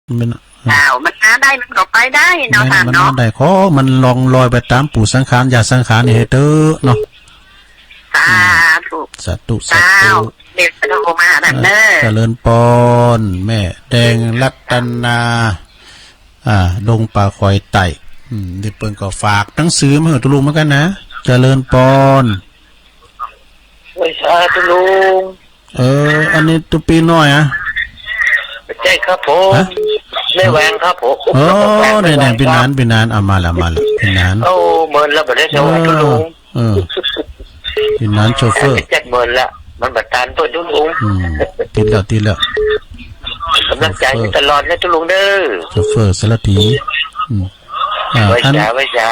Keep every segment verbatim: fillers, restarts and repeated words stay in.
มัน เจ้า มันหาได้มันก็ไปได้เนาะ แม่น ต้าน มัน เนาะ หาได้ ขอมันล่องลอยไปต๋ามปู่สังขาร ย่าสังขารนี่หื้อเต๊อะเนาะ สาธุ อืม สาธุ สาธุ เจ้า เดชะโทมาหาต้านเน้อ เออ เจริญปอน แม่แดงรัตนา อ่า ดงป่าคอยใต้ อืม นี่เปิ้นก็ฝากหนังสือมาหื้อตุ๊ลุงเหมือนกั๋นนะ เจริญปอน ไหว้สาตุ๊ลุง เออ อันนี้ตุ๊ปี้น้อยอะ ใจ้ครับผม ฮะ แม่แวงครับผม เออ แม่แวง เนี่ย เนี่ย ปี้หนาน ครับ ปี้หนาน เอามาละ มาละ ปี้หนาน โอ้ เมินแล้ว บ่ได้สวัสดีตุ๊ลุง เออ เออ ปี้หนานโชเฟอร์ จัดเมินละ มันบ่ตานเปิ้นตุ๊ลุง อืม ติดแล้ว ติดแล้ว ก๋ำลังใจ๋ โชเฟอร์ ตลอดนะตุ๊ลุงเน้อ โชเฟอร์สารถี อืม อ่า ไหว้สา อัน ไหว้สา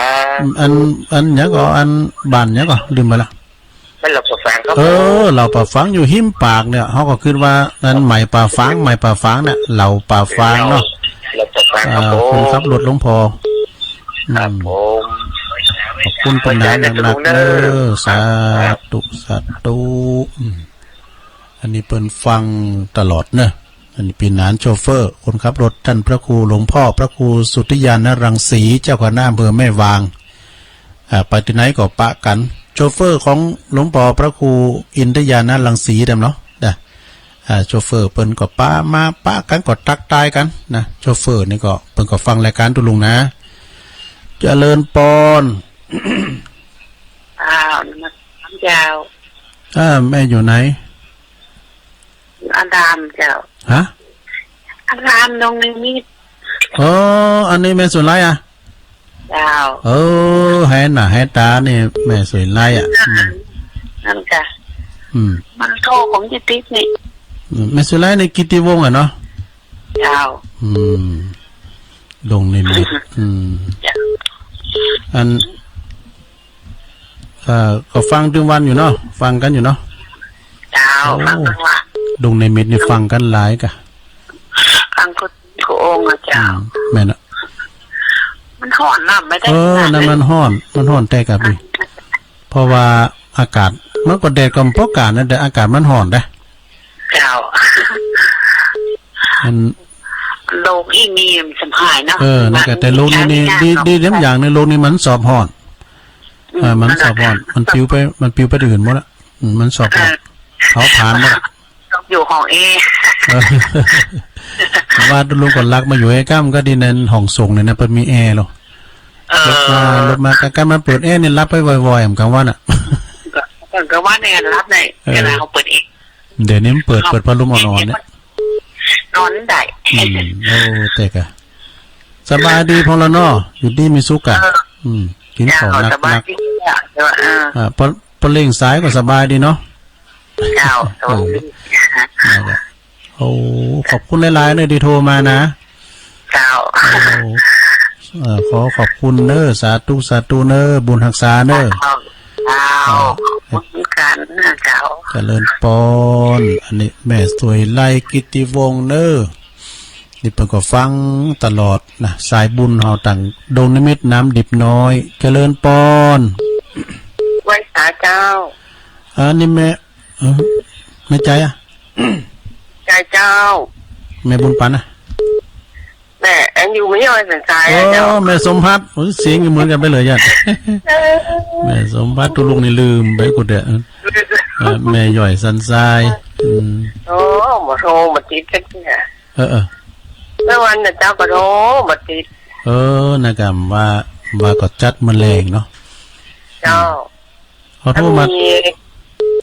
อัน อันหยังก่อ อันบ้านหยังก่อ ลืมไปละ บ้านเหล่าป่าฝางครับ เออ ผม เหล่าป่าฝางอยู่ฮิมปากเนี่ย เฮาก็กึ๊ดว่าอันไหมป่าฝาง ไหมป่าฝางเนี่ย เหล่าป่าฝางเนาะ เหล่าป่าฝางครับ อ่า ผม คนขับรถหลวงพ่อ ครับ อืม ผม ขอบคุณเปิ้นหนานนักๆ เน้อ สาธุ สาธุ อืม อันนี้เปิ้นฟังตลอดเน้อ อันนี้ปี้หนานโชเฟอร์ คนขับรถต้านพระครูหลวงพ่อพระครูสุทธิญาณรังสี เจ้าคณะอำเภอแม่วาง อ่า ไปตี้ไหนก็ปะกั๋น โชเฟอร์ของหลวงป้อพระครูอินทญาณรังสีแต๊มเนาะ นะ อ่า โชเฟอร์เปิ้นก็ปะมาปะกั๋นก็ตั๊กตายกั๋นนะ โชเฟอร์นี่ก็เปิ้นก็ฟังรายก๋านตุ๊ลุงนะ เจริญปอน อ้าว นมัสก๋านเจ้า อ่า แม่อยู่ไหน อารามเจ้า ฮะ อารามดงนิมิต อ๋อ อันนี้แม่สวยไลอะ เจ้า เออ แฮหน้าแฮต๋านี่แม่สวยไลอะ อืม นั่นกะ อืม มันโทรของจิตติดนี่ อืม แม่สวยไลนี่กิตติวงศ์อะเนาะ เจ้า อืม ดงนิมิต อืม เจ้า อัน เอ่อ ก็ฟังตึงวันอยู่เนาะ ฟังกั๋นอยู่เนาะ เจ้า โอ้ ฟังตึงวัน ดงนิมิตนี่ฟังกั๋นหลายกะ ฟังกู้ กู้องค์อะเจ้า อืม แม่นอะ มันฮ้อนนะ ไม่ได้ เออ นั่นมันฮ้อน มันฮ้อนแต๊กะปี้ เพราะว่าอากาศ มันก็แดดก็บ่ปอก๋านะ แต่อากาศมันฮ้อนนะ เจ้า มัน โลกอี้นี่มันสบายเนาะ เออ นั่นกะ แต่โลกนี้นี่ ดี ดีแต๊มอย่างหนึ่ง โลกนี้มันสอบฮ้อน อืม เออ มันสอบฮ้อน มันก็ มันปิวไป มันปิวไปตี้อื่นหมดละ อืม มันสอบฮ้อน เออ เผาผลาญหมดละ ต้องอยู่ห้องแอร์ เออ ว่าตุ๊ลุงก็ลักมาอยู่ไอ้ก้ำก็ดีในห้องส่งเนี่ยนะ เปิ้นมีแอร์หรอ เออ รถมา รถมา ก้ำมาเปิดแอร์นี่หลับไปวอยๆ เหมือนกั๋นว่าน่ะ ก็ ก็ว่าเนี่ยหลับใน เออ เวลาเขาเปิดแอร์ เดี๋ยวนี้มันเปิด เปิดพัดลมอ่อนๆ เนี่ย นอนได้ อืม โอ้ แต๊กะ สบายดีพ่องละเนาะ อยู่ดีมีสุขกะ เออ อืม กิ๋นข้าวหนักๆ เจ้า สบายดีเจ้า เออ อ่า ปะ ปะเล่งสายก็สบายดีเนาะ เจ้า เออ สบายดี นั่นแหละ โอ้ ขอบคุณหลายๆ เน้อตี้โทรมานะ เจ้า โอ้ เอ่อ ขอขอบคุณเน้อ สาธุ สาธุเน้อ บุญฮักษาเน้อ เจ้า เจ้า อ่า ขอบคุณกั๋นนะเจ้า เจริญปอน อันนี้แม่สวยไลกิตติวงศ์เน้อ นี่เปิ้นก็ฟังตลอดนะ สายบุญเฮาตังดงนิมิตรน้ำดิบน้อย เจริญปอน ไหว้สาเจ้า อันนี้แม่ เออ แม่ใจ๋อะ ใจ๋เจ้า แม่บุญปั๋นอะ แม่แอนอยู่ไม่ย่อยสันทราย โอ้ อะเจ้า แม่สมภัทร โอ้ เสียงก็เหมือนกั๋นไปเลยญาติ เออ แม่สมภัทร ตุ๊ลุงนี่ลืมไปกู้เตื้อ เออ แม่ย่อยสันทราย อืม โอ้ บ่โทรบ่ติดจักเตื้อ เออ เออ เมื่อวันน่ะเจ้าก็โทรบ่ติด เออ นะกำว่า ว่าก็จัดมื้อแลงเนาะ เจ้า เขาโทรมา มี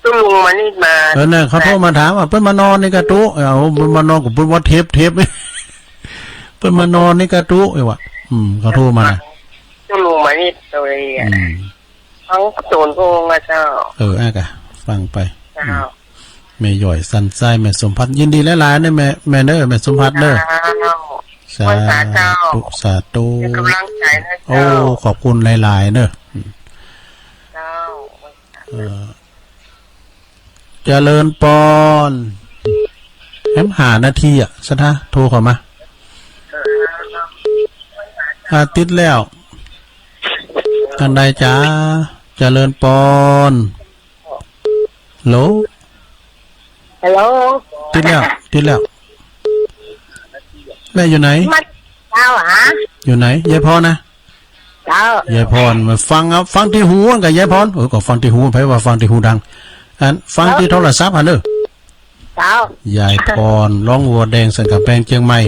ตุ๊ลุงมานี่มา เออ น่ะ เขาโทรมาถามว่า เปิ้นมานอนนี่กาตุ๊ เอ้า เปิ้นมานอนก็เปิ้นว่าเทป เทป เปิ้นมานอนนี่กาตุ๊ เอ้ยว่ะ อืม เขาโทรมานะ ตุ๊ลุงมานี่โตเลยอะ อืม ฟังโตนพระองค์อะเจ้า เออ อ่ะกะ ฟังไป เจ้า อืม แม่ย่อยสันทราย แม่สมภัทร ยินดีหลายๆ เน้อแม่ แม่เน้อ แม่สมภัทรเน้อ เจ้า สา ไหว้สาเจ้า ธุ สาธุ เป็นกำลังใจนะเจ้า โอ้ ขอบคุณหลายๆ เน้อ อืม เจ้า เออ เจริญปอน แหมห้านาทีอะ ศรัทธา โทรเข้ามา อ่า ติดแล้ว ต้านใดจ๊ะ เจริญปอน ฮัลโหล ฮัลโหล ติดแล้ว ติดแล้ว เอ อยู่ไหน มา เจ้า ฮะ อยู่ไหน ยายพรนะ เจ้า ยายพร มาฟัง เอา ฟังตี้หูกั๋น ยายพร เออ ก็ฟังตี้หู ใผว่าฟังตี้หูดัง อัน ฟังตี้โทรศัพท์หั้นเน่อ เจ้า ยายพร ร้องวัวแดงสันก๋ำแปงเจียงใหม่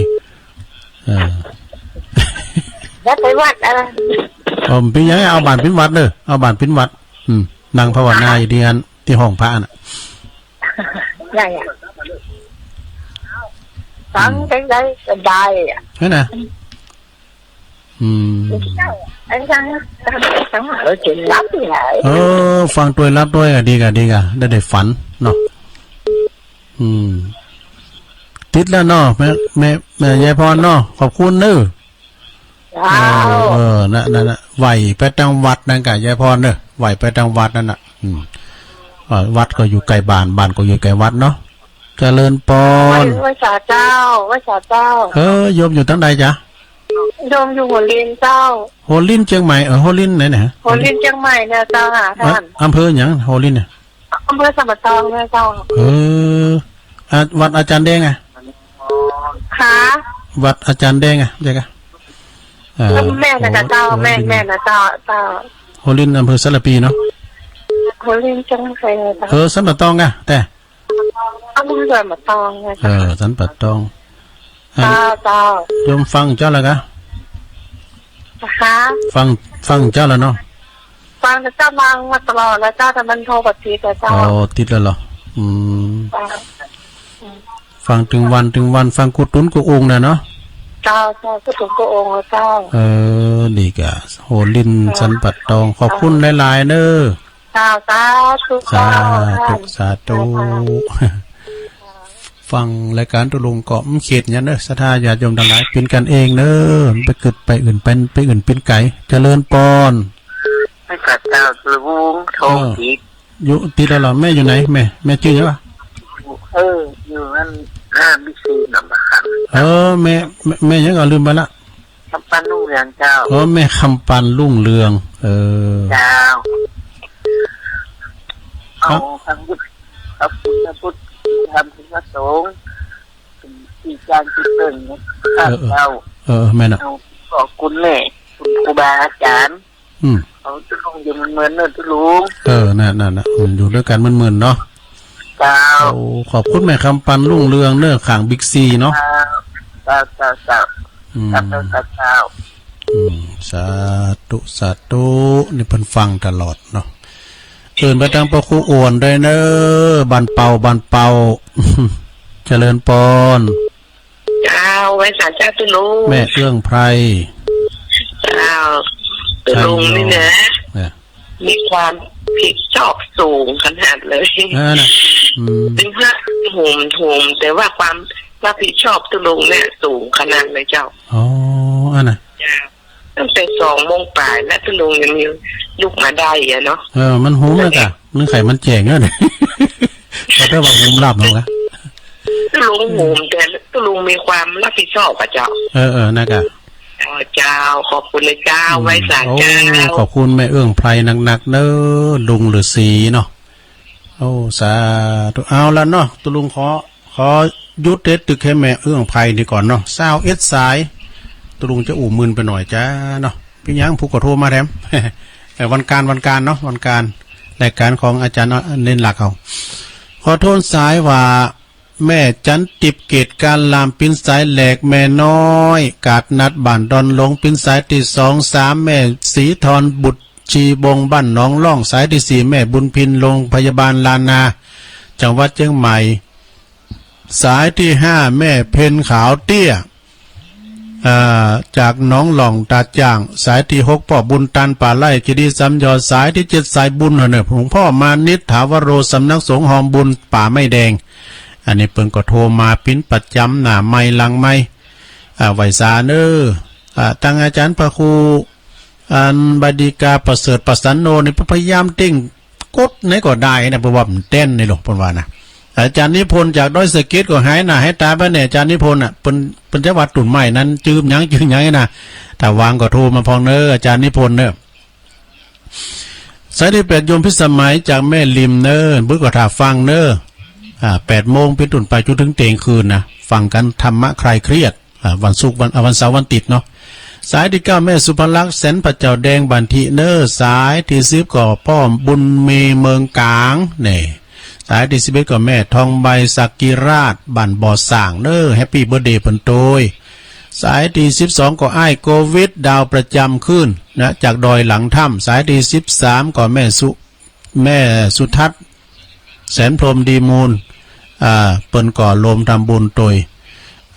เออ แล้วไปวัดอะไร เออ บ่เป๋นหยัง เอาบ้านเป๋นวัดเน่อ เอาบ้านเป๋นวัด อืม นั่งภาวนาอยู่ตี้อั้น ตี้ห้องพระน่ะ ได้อะ ฟังได้ ได้อะ นั่นน่ะ อืม ไอ้ช่าง ช่าง เออ เจ๋งลับที่ไหน เออ ฟังตวยลับตวย ก็ดีก่ะ ดีก่ะ ได้ ได้ฝันเนาะ อืม ติดแล้วเนาะ แม่ แม่ แม่ยายพรเนาะ ขอบคุณเน่อ เจ้า เออ เออ นะ นะ นะ ไหว้ไปตังวัดนั่นก่ะ ยายพรเน่อ ไหว้ไปตังวัดนั่นน่ะ อืม เออ วัดก็อยู่ใก้บ้าน บ้านก็อยู่ใก้วัดเนาะ เจริญปอน ไหว้ ไหว้สาเจ้า ไหว้สาเจ้า เออ โยมอยู่ตังใดจ๊ะ โยมอยู่หัวลินเจ้า หัวลินเจียงใหม่ เออ หัวลินไหนเนี่ย หัวลินเจียงใหม่เนี่ยเจ้าค่ะ เอ่อ ต้าน อำเภอหยัง หัวลินเนี่ย อำเภอสันป่าตองเนี่ยเจ้า เออ อ่ะ วัดอาจารย์แดงอะ คะ วัดอาจารย์แดงอะ ใจ้ก่ะ เออ แม่นน่ะเจ้า โอ้ แม่น แม่นน่ะเจ้า เจ้า หัวลิน อำเภอสารภีเนาะ หัวลินเจียงใหม่เจ้า เออ สันป่าตองก่ะ แต่ อำเภอสันป่าตองนะ เออ สันป่าตอง เจ้า เจ้า โยมฟังเจ้าแล้วก่ะ คะ ฟัง ฟังเจ้าแล้วเนาะ ฟังแต่เจ้า ฟังมาตลอดแล้วเจ้า แต่มันโทรบ่ติดอะเจ้า อ๋อ ติดแล้วเหรอ อืม เจ้า ฟังตึงวันตึงวัน ฟังกู้ตุ๊นกู้โอ่งน่ะเนาะ เจ้า เจ้า กู้ตุ๊นกู้โอ่งอะเจ้า เออ ดีก่ะ หัวลิน เจ้า สันป่าตอง ขอบคุณหลายๆ เน่อ เจ้า สาธุ สาธุ เจ้า สาธุ เจ้า ฟังรายก๋านตุ๊ลุงก็ อืม เขตเนี่ยเน่อ ศรัทธาญาติโยมตังหลาย เป๋นกั๋นเองเน่อ ไปกึ๊ดไปอื่น ไป ไปอื่นเป๋นไก๋ เจริญปอน ไหว้สาเจ้า ตุ๊ลุง โทร เออ ติด อยู่ ติดแล้วเหรอ แม่อยู่ไหน แม่ แม่จื้อหยังวะ เออ อยู่อั้น หน้าบิ๊กซีหนองมะขาม เออ แม่ แม่ แม่หยังก็ลืมไปละ คำปานรุ่งเรืองเจ้า เออ แม่คำปานรุ่งเรือง เออ เจ้า ครับ เอาพระพุทธ พระพุทธ พระพุทธ พระธรรม พระสงฆ์ เป็นที่จ้างที่เปิ้งเนี่ย เออ เออ ข้าพเจ้า เออ แม่นน่ะ เอา ขอบคุณแม่ คุณครูบาอาจารย์ อืม เอาตุ๊ลุงอยู่เมินๆ เน่อตุ๊ลุง เออ นั่น นั่นน่ะ อืม อยู่ตวยกั๋นเมินๆ เนาะ เจ้า โอ้ ขอบคุณแม่คำปานรุ่งเรืองเน่อ ข้างบิ๊กซีเนาะ เจ้า เจ้า เจ้า เจ้า อืม เจ้า เจ้า เจ้า อืม สาธุ สาธุ นี่เปิ้นฟังตลอดเนาะ เอิ้นไปตังป้อครูอ้วนด้วยเน่อ บ้านเป่า บ้านเป่า เจริญปอน เจ้า ไหว้สาเจ้าตุ๊ลุง แม่เอื้องไพร เจ้า ตุ๊ลุงนี่นะ เนี่ย มีความผิดชอบสูงขนาดเลย เออน่ะ อืม เป็นพระโหมโหม แต่ว่าความรับผิดชอบตุ๊ลุงเนี่ยสูงขนาดเลยเจ้า อ๋อ อันน่ะ เจ้า ตั้งแต่สองโมงปลายแล้วตุ๊ลุงยังมีลุกมาได้อะเนาะ เออ มันโหมแล้วก่ะ นึ่งไข่มันแจ๋งแล้วเนี่ย ขอโทษว่าโหมหลับแล้วนะ ตุ๊ลุงโหม แต่ตุ๊ลุงมีความรับผิดชอบอะเจ้า เออ เออ นะก่ะ เจ้า เจ้า ขอบคุณนะเจ้า อืม ไหว้สาเจ้า โอ้ ขอบคุณแม่เอื้องไพรนักๆ เน่อ ลุงฤาษีเนาะ โอ้ สาธุ เอาละเนาะ ตุ๊ลุงขอ ขอหยุดเทศน์ตึกหื้อแม่เอื้องไพรนี่ก่อนเนาะ ซาวเอ็ดสาย ตุ๊ลุงจะอู้มึนไปหน่อยจ้าเนาะ เป๋นหยัง ผู้ก็โทรมาแถม เอ่อ วันก๋าน วันก๋านเนาะ วันก๋าน รายก๋านของอาจ๋ารย์เน้นหลักเอา ขอโทษสายว่า แม่จันติบเกตการลาม ปิ้นสายแหลก แม่น้อย กาดนัดบ้านดอนหลง ปิ้นสายตี้สอง สาม แม่ศรีธรบุตร ชีบงบ้านหนองล่อง สายตี้สี่ แม่บุญพิน โรงพยาบาลล้านนา จังหวัดเจียงใหม่ สายตี้ห้า แม่เพ็ญขาวเตี้ย อ่า จากหนองล่องตาดจ้าง สายตี้หก ป้อบุญตัน ป่าไร่ คีรีสามยอด สายตี้เจ็ด สายบุญเน่อ หลวงพ่อมานิตถาวโร สำนักสงฆ์ฮอมบุญ ป่าไม้แดง อันนี้เปิ้นก็โทรมาปิ้นประจ๋ำหน้าไมค์หลังไมค์ อ่า ไหว้สาเน่อ อ่า ตังอาจ๋ารย์พระครู อันบดีกาประเสริฐประสันโนนี่พยายามเต้งกดไหนก็ได้นะ เพราะว่ามันเต้นนี่หรอกเปิ้นว่านะ อาจ๋ารย์นิพนธ์จากดอยสะเก็ดก็หายหน้าหายต๋าไปเนี่ย อาจ๋ารย์นิพนธ์น่ะ เปิ้น เปิ้นจะว่าตุ่นไม้นั้น จื้อหยัง จื้อหยังนะ ถ้าว่างก็โทรมาพ่องเน่อ อาจ๋ารย์นิพนธ์เน่อ สายตี้แปด โยมพิสมัยจากแม่ริมเน่อ เปิ้นก็ถ่าฟังเน่อ อ่า แปดโมงเป๋นต้นไปจุ่นเถิงเตียงคืนนะ ฟังกั๋นธรรมะคลายเครียด อ่า วันศุกร์ วัน อ่า วันเสาร์ วันอาทิตย์เนาะ สายตี้เก้า แม่สุภลักษณ์ แสนพระเจ้าแดง บ้านตี้เนอ สายตี้สิบ ก็ป้อบุญมี เมืองก๋าง นี่ สายตี้สิบเอ็ด ก็แม่ทองใบ ศักกิราช บ้านบ่อส่างเนอ แฮปปี้เบิร์ธเดย์เปิ้นโตย สายตี้สิบสอง ก็อ้ายโกวิท ดาวประจำคลื่นนะ จากดอยหลังถ้ำ สายตี้สิบสาม ก็แม่สุ แม่สุทัศน์ แสนพรหมดีมูล อ่า เปิ้นก็ลมทำบุญโตย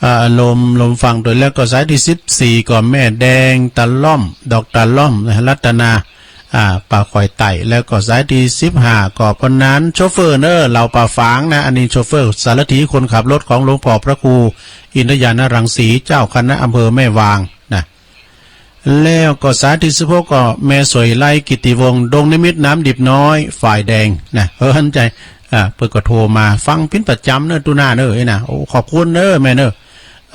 อ่า ลม ลมฟังโตย แล้วก็สายตี้สิบสี่ ก็แม่แดงตะล่อม ดอกตะล่อมนะ รัตนา อ่า ป่าคอยไต่ แล้วก็สายตี้สิบห้า ก็ปอหนานโชเฟอร์เนอ เหล่าป่าฝางนะ อันนี้โชเฟอร์ สารถี คนขับรถของหลวงพ่อพระครูอินทญาณรังสี เจ้าคณะอำเภอแม่วางนะ แล้วก็สายตี้สิบหก ก็แม่สวยไล กิตติวงศ์ ดงนิมิตร น้ำดิบน้อย ฝ่ายแดงนะ เออ หันใจ๋ อ่า เปิ้นก็โทรมาฟังเป๋นประจ๋ำเนอ ตุ๊หน้าเนอ เอ้ยนะ โอ้ ขอบคุณเนอ แม่เนอ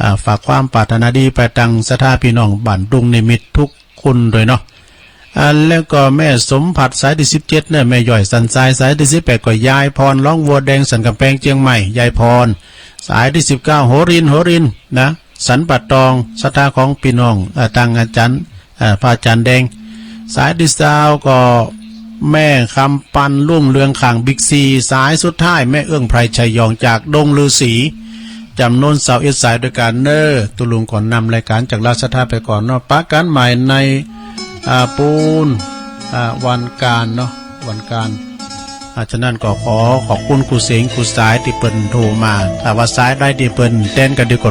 อ่า ฝากความปรารถนาดีไปตังศรัทธาปี้น้องบ้านดงนิมิตรทุกคนโตยเนาะ อ่า แล้วก็แม่สมผัส สายตี้สิบเจ็ดเนอ แม่ย้อยสันทราย สายตี้สิบแปด ก็ยายพร ร้องวัวแดง สันกำแพง เจียงใหม่ ยายพร สายตี้สิบเก้า โหริน โหรินนะ สันป่าตอง ศรัทธาของปี้น้อง เอ่อ ตังอาจ๋ารย์ เอ่อ พระอาจ๋ารย์แดง สายตี้ซาว ก็แม่คำปัน รุ่งเรือง ข้างบิ๊กซี สายสุดท้าย แม่เอื้องไพร ชัยยอง จากดงฤๅษี จ๋ำนวนซาวเอ็ดสายตวยกั๋นเนอ ตุ๊ลุงก็นำรายก๋านจากลาวศรัทธาไปก่อนเนาะ ปะกั๋นใหม่ใน อ่า ปูน อ่า วันก๋านเนาะ วันก๋าน อ่า ฉะนั้นก็ขอขอบคุณกู้เสียงกู้สายตี้เปิ้นโทรมา ถ้าว่าสายใดตี้เปิ้นแตนกั๋นดีก็โท